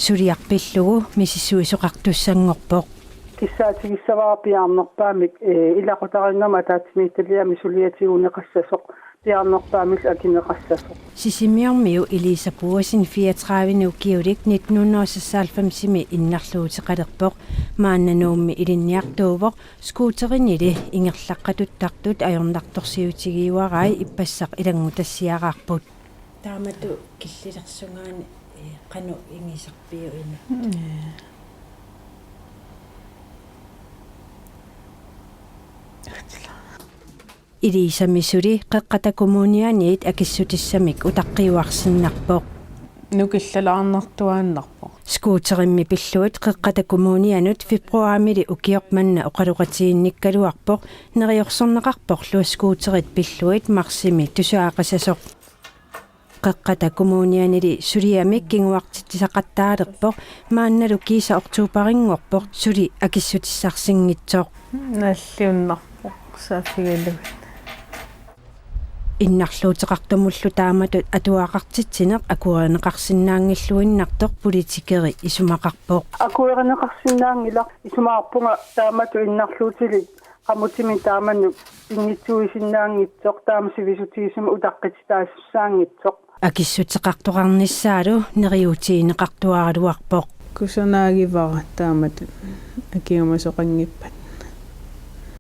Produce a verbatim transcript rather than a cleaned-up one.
suliaq pillugu misissuisoqartussanngorpoq. Kissaatigissavara piaarnerpaamik, ee, ilaqutariinnermi ataatsimiititaliami suliaq tiguneqassasoq piaarnerpaamillu akineqassasoq. Sisimiormiu Elisa Boesen fireogtredive ukiulik nitten hundrede og seksoghalvfemsimi innarluuteqalerpoq. Maanna Nuummi ilinniartuuvoq, scooterinili ingerlaqqatuttartut ajornartorsiutigiuarai ippassaq ilanngutassiaraarput. Taamatut killilersugaanni, ee, qanoq igisarpiuk ina? Mm. Elisami suli Qeqqata Kommunianiit akissutissamik utaqqiuarsinnarpoq. Nukillalaarnartuaannarpoq. Scooterimmi pillugit Qeqqata Kommunianut februarimili ukioq manna oqaloqatiginnikkaluarpoq, neriorsorneqarporlu scooterit pillugit marsimi tusaaqisasoq. Qeqqata Kommunianili suliamik kinguartitsisaqattaalerpoq, maannalu kiisa oktobarinngorpoq suli akissutissarsinngitsoq. Nalliunnarpoq saaffigalugit. Innarluuteqartumullu taamatut atuaqartitsineq akuerineqarsinnaanngilluinnartoq politikeri isumaqarpoq. Akuerineqarsinnaanngilaq, isumaqarpunga taamatut innarluutilik qamutimik taamannut pinngitsuuisinnaanngitsoq, taama sivisutigisumik utaqqititaasussaanngitsoq. Akissuteqartoqarnissaalu neriuutigineqartuaraluarpoq. Kusanaagivara taamatut akiumasoqanngippat.